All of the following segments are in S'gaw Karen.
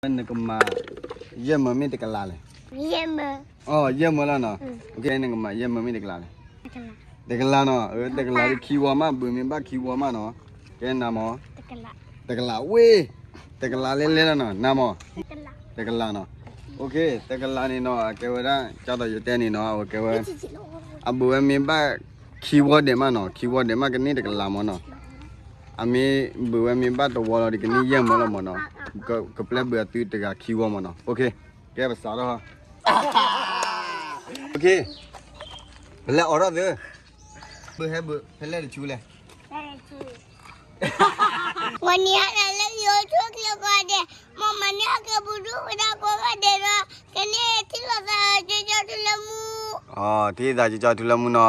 နကမၤ ယဲၢ်မၢမ့ၢ်တကလးလဲၣ်. ယဲၢ်မၢ. အိ ယဲၢ်မၢလီၤနီၤ. နကမၤယဲၢ်မၢမ့ၢ်တကလးလဲၣ်. တကလးနီၤ. တကလးဒီးခံဝီမး ဘုးမ့ၢ်ဘၣ်ခံဝီမးနီၤ. ကဲနၤမၢ. တကလးဝ့ၢ်. တကလးလဲလဲလီၤနီၤ နၤမၢ. တကလးနီၤ. တကလးန့ၣ်နီၤ အကဲဝဲဒၣ် ကၢ်သိးယတဲန့ၣ်နီၤ အဝဲကဲဝဲ အဘုးဝဲမ့ၢ်ဘၣ်ခံဝီဒဲးမးနီၤ ခံဝီဒဲးမးကန့ၢ်တကလးမၢနီၤ. အမ့ၢ်ဘုးဝဲမ့ၢ်ဘၣ်တဝီလီၤဒီးကန့ၢ်ယဲၢ်မၢလီၤမၢနီၤ. ကပျဲဘုးအသုတဂၤခံဝီမၢနီၤ. ကဲပစးထီၣ်. ဖဲလဲၣ်အိးထီၣ်သု, ဘုးဟဲဘုး ဖဲလဲၣ်တဆူလဲၣ်. ဂီၤနံၤဟါလၢယိၤဆိၣ်ကျဲၤကိးဂၤဒဲး, မ်မၤန့ၢ်အကဲပူၤဒူၣ်ဝဲဒၣ်ကိးဂၤဒဲးဒီး ကန့ၢ်ထံၣ်လိာ်သး ကၠီထူလၢမူ. ထံၣ်သးကၠီထူလၢမူနီ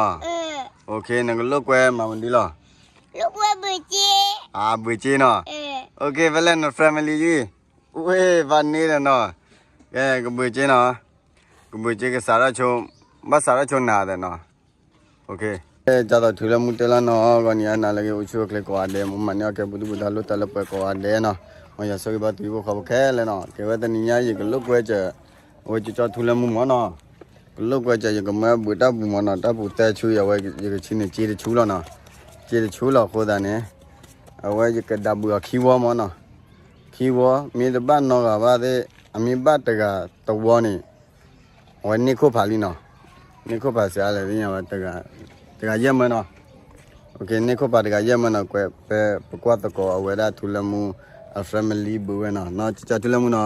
ၤ. နကလိာ်ကွဲမၤမနုၤလီၤ. လိာ်ကွဲဘုးက့. ဘုးက့နီၤ. ဖဲလဲၣ်န family ယုၢ်, ဝ့ၢ်ဘၣ်န့ၣ်ဒီးနီၤ. ကဲကဘုးက့နီၤ. ကဘုးက့ကစးထီၣ်ဆိ, ဘၣ်စးထီၣ်ဆိနၤဒီးနီၤ. ကၠီထူလၢမူတဲလီၤနီၤ ဂီၤနံၤဟါနၤလၢကအိၣ်ဆူၣ်အိၣ်ချ့ကိးဂၤဒဲး, မ်မၤန့ၢ်အကဲပူၤဒူၣ်ပူၤဒါလိာ်သးလၢပှဲၤကိးဂၤဒဲးနီၤ. မ်ယွၤဆိၣ်ဂ့ၤဘၣ်သုဟံၣ်ဖိဃီဖိခဲလၢာ်နီၤ. ကဲဝဲတနံၤညါယကလိာ်ကွဲစၢၤ အဝဲကၠီထူလၢမူမၢနီၤ. ကလိာ်ကွဲစၢၤယကမၢဘုးတၢ်ပူၤမၢနီၤ, တၢ်ပူၤသၢဆူ အဝဲယကဆံန့ၣ် စ့တဆူလီၤနီၤ. စ့တဆူလီၤအဃိသတးန့ၣ် အဝဲယကဒါဘုးအီၤခံဝီမၢနီၤ. ခံဝီ မ့ၢ်တဘၣ်နီတဂၤဘၣ်သ့ၣ်, အမ့ၢ်ဘၣ်တဂၤတဝီန့ၣ် အဝဲန့ၢ်ခိၣ်ဖးလံနီၤ. န့ၢ်ခိၣ်ဖးစှၤလဲၣ်သ့ၣ်ညါဝဲ တဂၤယဲၢ်မၢနီၤ. န့ၢ်ခိၣ်ဖးတဂၤယဲၢ်မၢနီၤ. ကွဲးဖဲပကွၢ်သကိးအဝဲဒၣ်ထူလၢမူ အ family ဘုးဝဲနီၤ. ကၠီထူလၢမူနီၤ.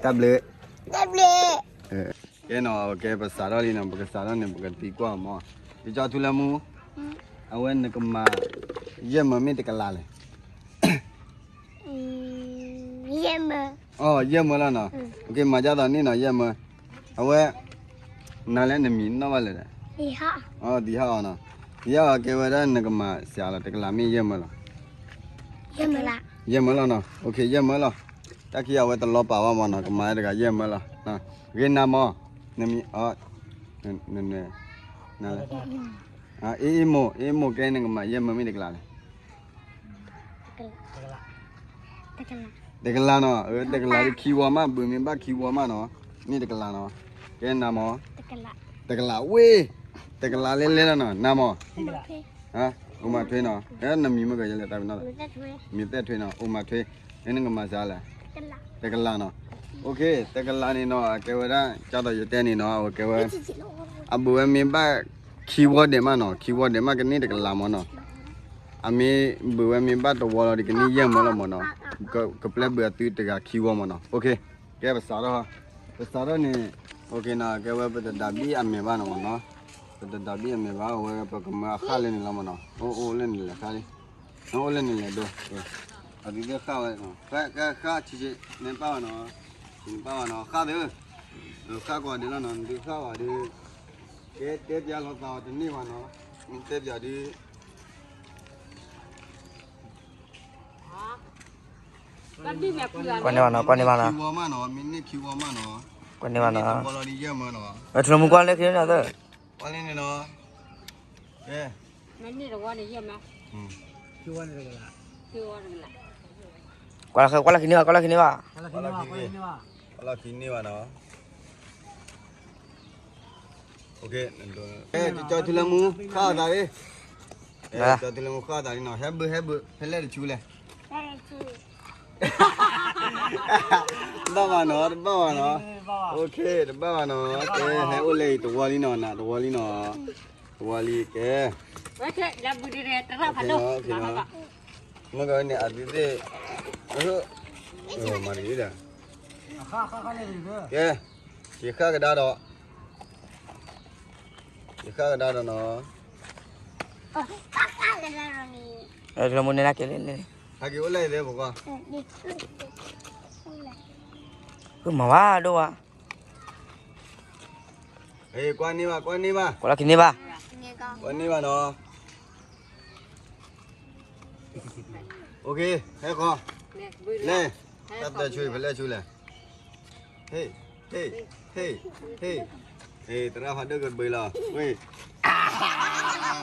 တၢ်ဘျုး. ကဲနီၤ ကဲပစးထီၣ်လံနီၤ, ပကစးထီၣ်န့ၣ် ပကသံကွၢ်မၢ. ကၠီထူလၢမူ, အဝဲနကမၤ ယဲၢ်မၢမ့ၢ်တကလးလဲၣ်. ယဲၢ်မၢ. အိ ယဲၢ်မၢလီၤနီၤ. မၤဒ်သိးန့ၣ်နီၤ ယဲၢ်မၢ. အဝဲ နၤလၢနမံၤနီၣ်ဘၣ်လဲၣ်ဒီး. သံဟးအီၤနီၤ. သံဟးအီၤ ကဲဝဲဒၣ်နကမၤစှၤလီၤ တကလးမ့ၢ်ယဲၢ်မၢလီၤ. ယဲၢ်မၢလီၤနီၤ. ယဲၢ်မၢလီၤ. တၢ်ခံအဝဲတလီၤပာ်ဘၣ်မၢနီၤ, ကမၤတဂၤယဲၢ်မၢလီၤ. ဂ့ၤနၤမၢ. နမံၤ န အ့ၣ်မိၢ် အ့ၣ်မိၢ် ကဲနကမၤယဲၢ်မၢမ့ၢ်တကလးလဲၣ်. တကလးနီၤ. တကလးဒီးခံဝီမး ဘုးမ့ၢ်ဘၣ်ခံဝီမးနီၤ, မ့ၢ်တကလးနီၤ. ကဲနၤမၢ. တကလးဝ့ၢ်. တကလးလဲလဲလီၤနီၤ နၤမၢ. အိၣ်မၤထွ့နီၤ. နမံၤမ့ၢ်ကလဲၣ်တၢ်ပနီၣ်, မံၤသဲထွ့နီၤ အိၣ်မၤထွ့. နကမၤစှၤလဲၣ်. တကလးနီၤ. တကလးန့ၣ်နီၤ အကဲဝဲဒၣ် ကၢ်သိးယတဲန့ၣ်နီၤ အဝဲကဲဝဲ အဘုးဝဲမ့ၢ်ဘၣ်ခံဝီဒဲးမးနီၤ, ခံဝီဒဲးမးကန့ၢ်တကလးမၢနီၤ. အမ့ၢ်ဘုးဝဲမ့ၢ်ဘၣ်တဝီလီၤဒီးကန့ၢ်ယဲၢ်မၢလီၤမၢနီၤ. ကပျဲဘုးအသုတဂၤခံဝီမၢနီၤ. ကဲပစးထီၣ်, ပစးထီၣ်န့ၣ် ကဲဝဲပတဒါဘံၣ်အမဲာ်ဘၣ်နီၤမၢနီၤ. ပတဒါဘံၣ်အမဲာ်ဘၣ် အဝဲပကမၢအခၣ်လၢန့ၣ်လီၤမၢနီၤ. အိၣ်အိၣ်လၢန့ၣ်လဲၤဃါလံ, အိၣ်လၢန့ၣ်လဲၤဒိ, အသုသ့ၣ်ဃၣ်ဝဲ, ဃၣ်ဃၣ်ဆံးဆံး နပၢ်ဘၣ်နီၤ, နပၢ်ဘၣ်နီၤ ဃၣ်သု, ဃၣ်ကွၢ်ဒုးလီၤနီၤ နသုဃၣ်ဝဲဒုး, ကဲတဲပၠးလိာ်သးအီၤတန့ၢ်ဘၣ်နီၤ, မ့ၢ်တဲပၠးဒုး ကွၢ်န့ၢ်ဘၣ်နီၤ, ကွၢ်န့ၢ်ဘၣ်နီၤ, ကွၢ်န့ၢ်ဘၣ်နီၤ, ထူလၢမူကွၢ်လၢခံန့ၣ်နီၤသၢ, ကွၢ်လၢန့ၣ်နီၤ, ကဲ, ကွၢ်လၢခံန့ၢ်ဘၣ်, ကွၢ်လၢခံန့ၢ်ဘၣ်, ကွၢ်လၢခံန့ၢ်ဘၣ်နီၤ. ကၠီထူလၢမူ ဃၣ်အသးလံ, ကၠီထူလၢမူဃၣ်အသးလံနီၤ, ဟဲဘုး ဟဲဘုး ဖဲလဲၣ်တဆူလဲၣ်. တဘၣ်ဘၣ်နီၤ, တဘၣ်ဘၣ်နီၤ, တဘၣ်ဘၣ်နီၤ, ကဲ ဟဲအိၣ်လၢအံၤတဝီလံနီၤ, နၤတဝီလံနီၤ, တဝီလံကဲ, မ့ၢ်ကန့ၣ်အသုသ့ၣ်, မၤတဂ့ၤဒီး, ကဲ, ယဃၣ်ကဒါဒီး, ယဃၣ်ကဒါဒီးနီၤ, ထူလၢမူန့ၣ်ကဲလံ, ဟဲက့ၤအိၣ်လၢအံၤသ့ၣ်ပကွၢ်, မၤဝဲဒိၣ်ဝဲ, ကွၢ်န့ၢ်ဘၣ် ကွၢ်န့ၢ်ဘၣ်, ကွၢ်လၢခံန့ၢ်ဘၣ်, ကွၢ်န့ၢ်ဘၣ်နီၤ. ဟဲဃီ, လဲၣ်, တၢ်သၢဆူအံၤ ဖဲလဲၣ်ဆူလဲၣ်, ဟ့ၣ်, ဟ့ၣ်, ဟ့ၣ်, ဟ့ၣ်, သရၣ်ဖးဒိၣ်ကဘုးလီၤ, ဝ့ၢ်, တ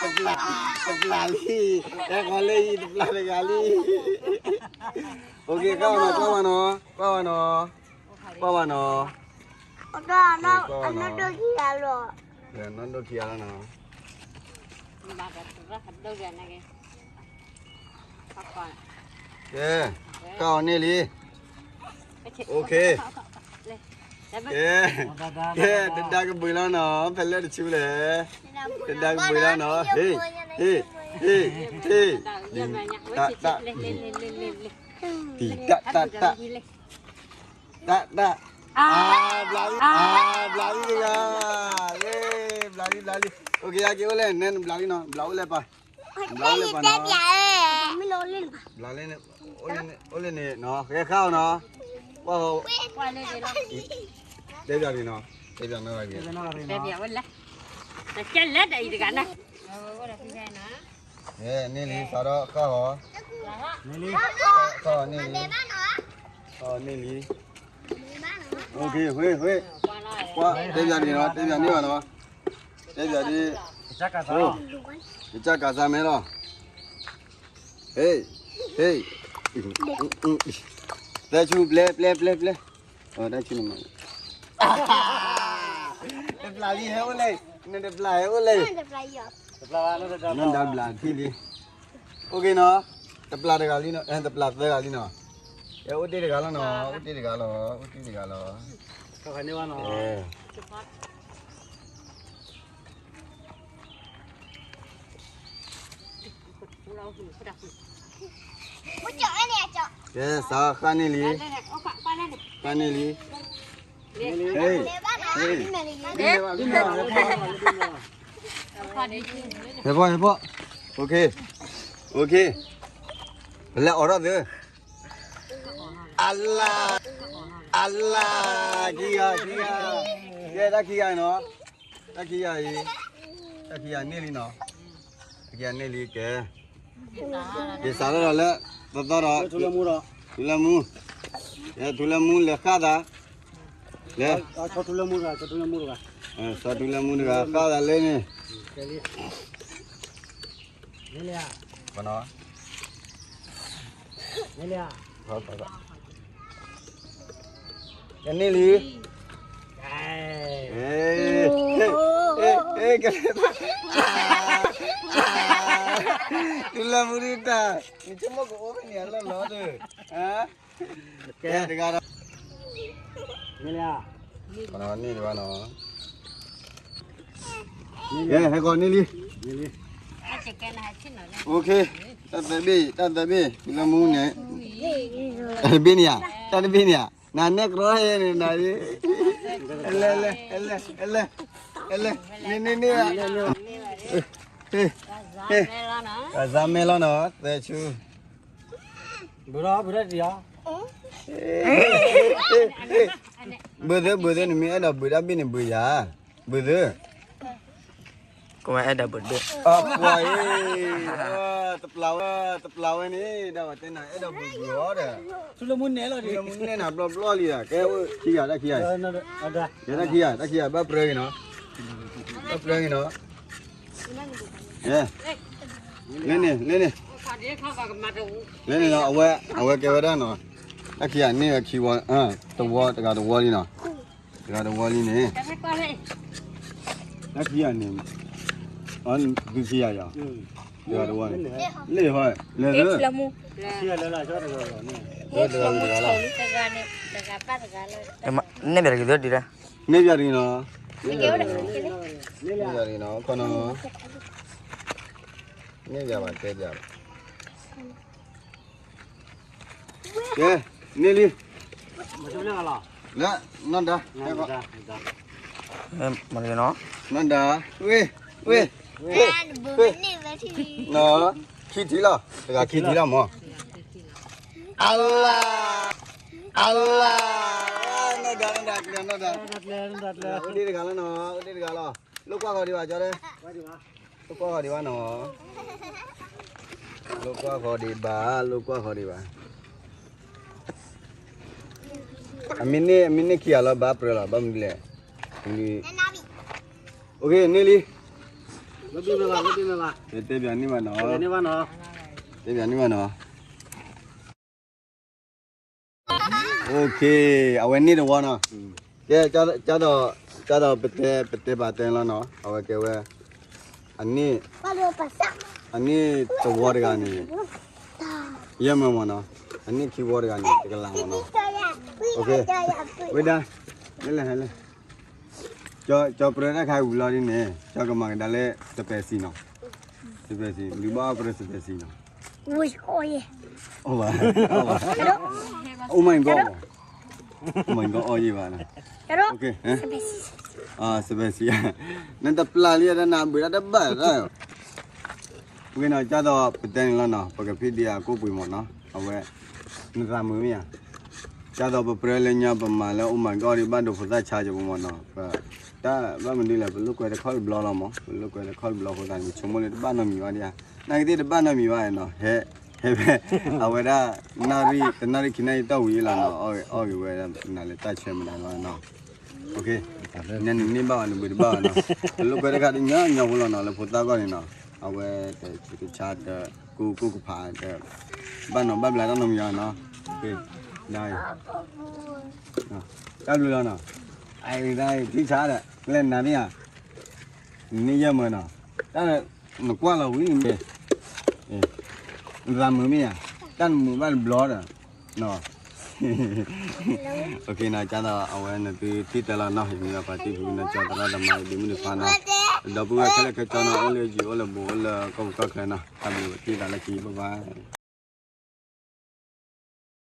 ပျၢ်, တပျၢ်လံ, အဲၣ်ခီလၢအံၤ တပျၢ်တဂၤလံ. အိၣ်က့ၤ ကွၢ်ဝဲနီၤ, ကွၢ်ဝဲနီၤ, ကွၢ်ဝဲနီၤ, ကွၢ်ဝဲနီၤ. အနီၢ်ဒိၣ်ခံဂၤလီၤ, အနီၢ်ဒိၣ်ခံဂၤလီၤနီၤ. ကဲ, ကွၢ်အီၤန့ၣ်လံ. အိၣ်က့ၤ, ကဲ, ကဲ, တဒါကဘှံးလီၤနီၤ, ဖဲလဲၣ်တဆူလဲၣ်, တဒါကဘှံးလီၤနီၤ. ဟ့ၣ်, ဟ့ၣ်, ဟ့ၣ်, ဟ့ၣ်, တၢ်, တၢ်, တၢ်, တၢ်, တၢ်, တၢ်, အါ, ဘျးလံ, အါ, ဘျးလံတဂၤ, ဘျးလံ, ဘျးလံ. အိၣ်က့ၤ ယက့ၤအိၣ်လဲၣ်, နဲနဘျးလံနီၤ, ဘျးအိၣ်လဲၣ်ပၢ်, ဘျးအိၣ်လဲၣ်ပၢ်နီၤ. ဘျးလံန့ၣ်, အိၣ်လၢန့ၣ်နီၤ, ကဲဃါအီၤနီၤ, ကွၢ်အီၤ, တဲဘၣ်န့ၣ်နီၤ, တဲဘၣ်နီၤ, တဲဘၣ်ဝဲလဲၣ်, တကဲလဲၣ်ဒ်အံၤတဂၤန့ၣ်. န့ၣ်လံ စးထီၣ်ဃၣ်အီၤ, ဃၣ်အီၤန့ၣ်လံ, ဃၣ်အီၤန့ၣ်လံ. အိၣ်က့ၤ ဃ့ ဃ့, ကွၢ် တဲဘၣ်ဒံးနီၤ, တဲဘၣ်န့ၢ်ဘၣ်နီၤ, တဲဘၣ်ဒံး, ယကစၢ်ကးစၢ်မဲလီၤ, ဟ့ၣ်, ဟ့ၣ်, သၢဆူ ပျဲ ပျဲ ပျဲ ပျဲ, တၢ်ဆူန့ၣ်မး, တပျၢ်လံဟဲအိၣ်လဲၣ်, နတပျၢ်ဟဲအိၣ်လဲၣ်, နီၢ်ဒါဘျးထံၣ်လံ. အိၣ်က့ၤနီၤ, တပျၢ်တဂၤလံနီၤ, တပျၢ်သၢဂၤလံနီၤ, ကဲအိၣ်တ့ၢ်တဂၤလီၤနီၤ, အိၣ်တ့ၢ်တဂၤလီၤ, အိၣ်တ့ၢ်တဂၤလီၤ. ကဲ စးဃၣ်န့ၢ်လံ, ဃၣ်န့ၢ်လံ, ဟ့ၣ်, ဟ့ၣ်, ဟဲဖီၣ် ဟဲဖီၣ်, အိၣ်က့ၤ, အိၣ်က့ၤ, ပလဲၤအိးထီၣ်သု, အလၢ်, အလၢ်, ခံဂၤ ခံဂၤ, ကဲတၢ်ခံဂၤနီၤ, တၢ်ခံဂၤအံၤ, တၢ်ခံဂၤန့ၢ်လံနီၤ, တၢ်ခံဂၤန့ၢ်လံကဲ, က့ၤစးထီၣ်ဒီးလၢ, သီသီဒီး, ထူလၢမူ, ကဲထူလၢမူလဲၤဃၣ်သး, လဲၤ, ဆီထူလၢမူတဂၤ, ဆီထူလၢမူတဂၤ, ဃၣ်သးလၢန့ၣ်, ကန့ၢ်လံ, ကဲ, ထူလၢမူဒုတၢ်, နဆိကမိၣ်ကအိၣ်ဖဲန့ၣ်အလီၢ်လီၤဒီး, ကဲတဂၤဒီး, န့ၢ်လံ, န့ၢ်တဂၤနီၤ, ကဲ ဟဲကီးန့ၢ်လံ, အိၣ်က့ၤ, တၢ်သၢဘ့ၣ်, တၢ်သၢဘ့ၣ်, ထူလၢမူန့ၣ်, တၢ်တဘ့ၣ်န့ၣ်ဧါ, တၢ်တဘ့ၣ်န့ၣ်ဧါ, နၤနဲၣ်ကြီဟဲန့ၣ်နၤ, လဲၤ, လဲၤ, လဲၤ, လဲၤ, န့ၢ်, န့ၢ်, န့ၢ်, ကစၢ်မဲလီၤနီၤ, သၢဆူ ဘုဒၣ်, ဘုဒၣ်တံၤဧါ, ဘုသ့, ဘုသ့, နမ့ၢ်အဲၣ်ဒိးဘုတၢ်ဘ့ၣ်န့ၣ် ဘုယၤ, ဘုသ့, ကမ့ၢ်အဲၣ်ဒိးဘုဒၣ်, အပှၤအံၤ, တပျၢ်ဝဲ, တပျၢ်ဝဲန့ၣ် ဒၣ်ဝဲတဲနၤအဲၣ်ဒိးဘုဘုအီၤဒီး, ထူလၢမူန့ၣ်လီၤ, ထူလၢမူန့ၣ်နၤဘျီဘျီလံဧါ, ကဲအိၣ်ခံဂၤ, တၢ်ခံဂၤအံၤ, ကဲတၢ်ခံဂၤ, တၢ်ခံဂၤ ဘၣ်ပြၢက့ၤနီၤ, ဘၣ်ပြၢက့ၤနီၤ, လဲၤန့ၣ်, လဲၤန့ၣ်, လဲၤန့ၣ်နီၤ, အဝဲ, အဝဲကဲဝဲဒၣ်နီၤ, တၢ်ခံဂၤန့ၢ်ဝဲခံဝီ, တဝီ, တဂၤတဝီလံနီၤ, တဂၤတဝီလံန့ၣ်, တၢ်ခံဂၤန့ၣ်, ဒုခံဂၤယၤ, တဂၤတဝီန့ၣ်, လဲၤဟီ, လဲၤလၢ, တဂၤတဂၤလီၤ, နဲၣ်ဘၣ်တဂ့ၤသၢဒံးဒၣ်, နဲၣ်ဘၣ်တဂ့ၤနီၤ, နဲၣ်ဘၣ်တဂ့ၤနီၤ, ခီနီၤ, နဲၣ်ဘၣ်ဘၣ်တဲဘၣ်ဘၣ် ကဲ, န့ၢ်လံ, လၢ, နီၢ်ဒါ, မၤလီၤနီၤ, နီၢ်ဒါ, ဝ့ၢ်, ဝ့ၢ်, ဝ့ၢ်, ခံထံၣ်လီၤ, တဂၤခံထံၣ်လီၤမၢ်, အလၢ်, အလၢ်, နီၢ်ဒါ, နီၢ်ဒါ, နီၢ်ဒါ, အိၣ်ဒံးတဂၤလီၤနီၤ, အိၣ်ဒံးတဂၤလီၤ, လိၣ်ကွၢ်ဃီၤဒံးဘၣ်ကၠီတဲ လိၣ်ကွၢ်ဃီၤဒံးဘၣ်နီၤ, လိၣ်ကွၢ်ဃီၤဒံးဘၣ်, လိၣ်ကွၢ်ဃီၤဒံးဘၣ်, အမ့ၢ်န့ၢ်, အမ့ၢ်န့ၢ်ခံဂၤလီၤ ဘၣ်ပြၢလီၤ, ဘၣ်မနုၤလဲၣ်, အိၣ်က့ၤန့ၢ်လံ, တဲပၠးန့ၢ်ဘၣ်နီၤ, တဲပၠးန့ၢ်ဘၣ်နီၤ, အဝဲန့ၢ်တဝီနီၤ, ကဲ, ကဒီးပတဲ ပတဲဘၣ်တဲလီၤနီၤ, အဝဲကဲဝဲ အန့ၢ်, အန့ၢ်တဝီတဂၤန့ၣ် ယဲၢ်မၢမၢ်နီၤ, အန့ၢ်ခံဝီတဂၤန့ၣ် တကလးမၢ်နီၤ, ဝဲဒၣ်, လဲၤလဲၤလဲၤ, ကၠီပြၢတၢ်ခါဝံၤလီၤဒ်န့ၣ် ကၠီကမၤကဒါလၢ စပဲးစံနီၤ, စပဲးစံ ဒုးဘၣ်အီၣ်ပြၢစပဲးစံနီၤ, အီၣ်ဘၣ်, အီၣ်ဘၣ်, Oh my God, Oh my God, အီၣ်ယံၤဘၣ်နီၤ, စပဲးစံ, နတပျၢ်လံတၢ်နဘုးတၢ်တဘၣ်တၢ် ပကနီၤ ကၢ်သိးပတဲန့ၣ်လီၤနီၤ, ပကဖံးဒံးအကိၣ်ပှ့ၤမၢ်နီၤ, အဝဲ နသးမုာ်မ့ၢ်ဧါ, ကၢ်သိးပပြၢလၢညါပမၤလၢ Oh my God ဒ်ဘၣ်ဒိဖိသၣ်ဆါက့ၤပမၢ်နီၤ, ပတၢ်ဘၣ်မနုၤလဲၣ် ပလိာ်ကွဲတခီတဘျီလီၤမၢ်, ပလိာ်ကွဲတခီတဘျီအဃိသတးန့ၣ် ပဆိကမိၣ်လၢတဘၣ်နီတမံၤဘၣ်ဒံးဧါ, နာ်က့သ့ၣ်တဘၣ်နီတမံၤဘၣ်နီၤ, ဟဲ, ဟဲဖဲ အဝဲဒၣ် နၣ်ရံၣ် တနၣ်ရံၣ်ခံနၣ်ရံၣ်တီၢ်ဝံၤလီၤနီၤ, အီၣ်ဂ့ၤဝဲနၤလၢတၢ်ဆၢမတၤလီၤနီၤ နန့ၢ်ဘၣ်ဘၣ် နဘုးတဘၣ်ဘၣ်နီၤ, ပလိာ်ကွဲတခါတညီညီဖိလီၤနီၤ လၢဖိသၣ်ဂီၢ်န့ၣ်နီၤ, အဝဲတဆါတကူကူကဖးတ ဘၣ်နီၤဘၣ်ဘျးတၢ်နီတမံၤဘၣ်နီၤ, တၢ်ဘျုးလီၤနီၤ, အံၤတၢ်ထံဆါဒီး လဲၤနၤမ့ၢ်ဧါ, နန့ၢ်ယဲၢ်မၢနီၤ, တၢ်နကွၢ်လီၤဝံၤန့ၣ် နသးမုာ်မ့ၢ်ဧါ, တၢ်နမုာ်ဘၣ်တဘျီဒီး နီၤ, ကၢ်သိး အဝဲန့ၣ်သုထံၣ်တဲလီၤနီၤ, ယမ့ၢ်ပှၤတံၤဖုနီၤ ကၠီသရၣ်သမါ ဒ့မုၣ်ဒ့ခွါနီၤ, ဒီပုၢ်ဝဲၢ်ခဲလၢာ်ခဲဆ့နီၤ အိၣ်လၢယံၤအိၣ်လၢဘူးအိၣ်လၢကီၢ်ပူၤကီၢ်ချၢနီၤ, တၢ်ဘျုးထံၣ်သးလၢခံ bye bye